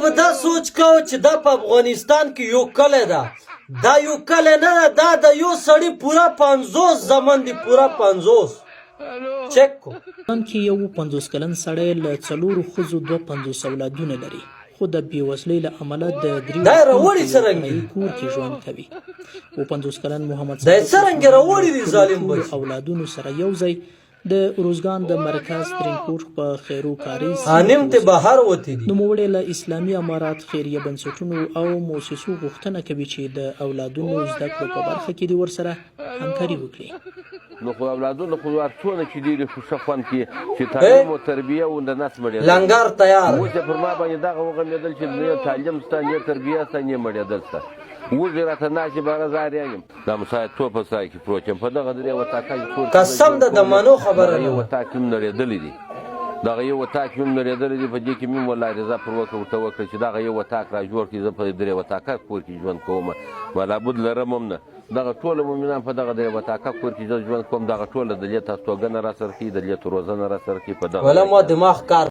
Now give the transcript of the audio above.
به دا سوچ کاوه چې دا په افغانستان کې یو کلی ده. دا یو کلی نه ده، دا د یو سړي پوره 50 زمن دي، پوره 50. چک کو. ارزګان کې یو 50 کلن سړی له څلورو ښځو 52 اولادونه لري، خو د بېوزلۍ له امله د دریو دا یې خونو راوړي په یو څرنګه کرایي دي؟ کور کې ژوند کوي. 57 کلن محمد دا یې صادق څرنګه عثماني له راوړي دي خپلو ظالم ټولو بچي؟ اولادونو سره یو ځای د اروزګان د مرکز ترینکوټ په خیرو کاري سیمه کې انیم ته اوسېده. بهر وتی دي. نوموړی له اسلامي امارات، خیریه بنسټونو او موسسو غوښتنه کوي چې د اولادونو زده کړو په برخه کې دې ورسره همکاري وکړي. نو خو اولادونه خو هر څونه چې ډېر خو ښه خوند کې چې تعلیم او تربیه و د نس مړېدل لنګر تیار. اوس یې پر ما باندې دغه وغمېدل چې نه تعلیم شته، نه تربیه شته، نه مړېدل شته. وږي راته ناست دي، باره زه اریان یم. د همسایه په سای کې پروت یم، په دغه درې وطاقه کې کور کې قسم ده د منو خبره دغه یو نه ده. وطاق مې نړېدلی دی، دغه یو وطاق مې نړېدلی دی. په دې کې مې والله رضا پر وکړه ورته وکړه چې دغه یو وطاق را جوړ کړي، زه په درې وطاقه کور کې ژوند کوم، لابد لرم هم نه. دغه ټوله مؤمنان په دغه درې وطاقه کور کې زه ژوند کوم، دغه ټوله د دې استوګنه را سره کوي، د دې روزنه را سره کوي په دغه ولا ما دماغ کار.